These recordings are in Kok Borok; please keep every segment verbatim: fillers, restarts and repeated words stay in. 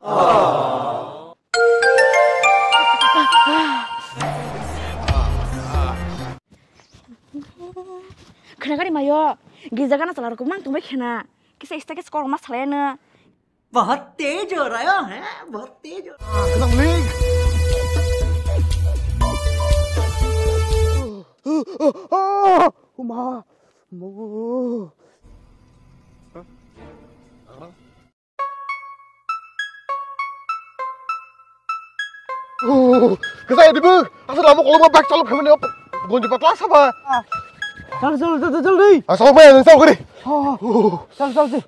Khwnakari mayo, girja gana chwla rok mang tongbai khena. Kisa ista kisa korma salai no. बहुत तेज हो रहा है, बहुत तेज हो रहा है। Uma. Kwchai dibo, asal lama koloma bike chalok khamani gonji patla saba. Chal, chal, chal, chal, chal, dei. Asal maya nang sal gari. Chal, chal, chal.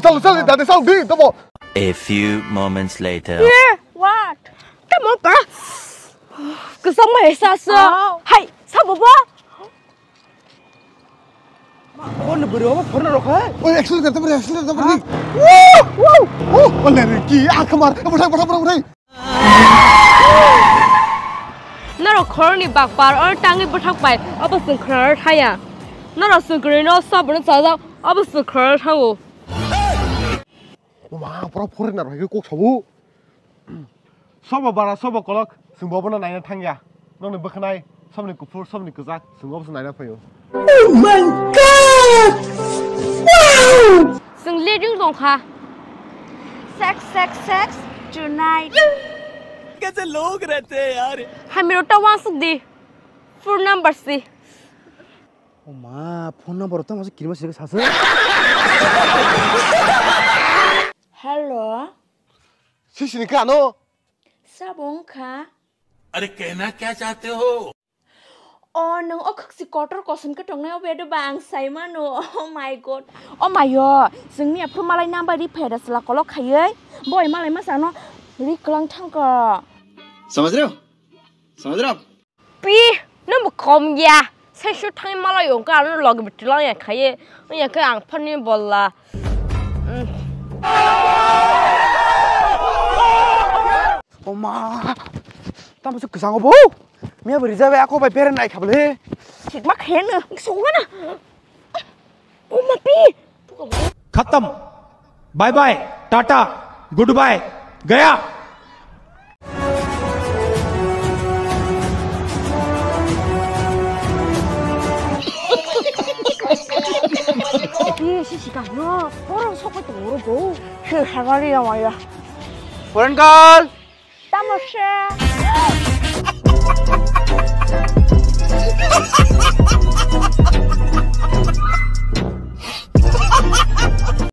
Chal, chal, dade sal di, tamo. A few moments later. What? Tamo ka? Kwchang mai sa sa. Hai, sabo ba? Kon beri apa pernah rok hai? Oi, accelerator, tabari, accelerator, tabari. Wow, wow, wow. Oh, oleh Ricky, ah, kemar. Bethak, bethak, bethak, bethak. Norok khoroknwi bakpar, oro tangwi bwthak pai, obo chwng khwnarok thaya. Norok chwng kwrwino sobono chajak, obo chwng khwnarok thango. Oma, pura foreigner hai kok sabo. Sobo bara, sobo kolok, chwng bobono naina thangya. Nokni bwkhanai, sobni kuphur, sobni kwchak, chwng oboso naina phaio. Oh my God! Wow! Chwng leading tongkha. Sex, sex, sex tonight. कैसे लोग रहते हैं यार? Hamiro ta wansuk di. Phone number si. O ma, phone number tamo se kirima sirika sasa. Hello. Sisini kano? Sabo wngkha. अरे कहना क्या चाहते हो? O, nwng o khwksi kotor kosom khe tongnai, o bedo ba ang sai mano. Oh my God. O mayo, chwngni aphuru malai number ri phai da chwla kolok khaiwi. Boi malai masa no ri kwlang thangkha. समझ रहे हो? समझ रहे हो आप? Pi, nwng bo kom ya. Sai su thangwi malai wngkha, ano logi bwtwi lang ya khaiwi. Wng ya khe ang phani bolla. Oma, tamo se kwchango bo? Miya bo rijak bai ako bai beren nai khabale. Thik ma khe no, sokma na. Oma pi. Khatam. Bye bye. Tata. Goodbye. Gaya. Pi, si si ka no. Oro sokoi to oro bo. He, hagari ya maya. Foreign girl. Tamo se.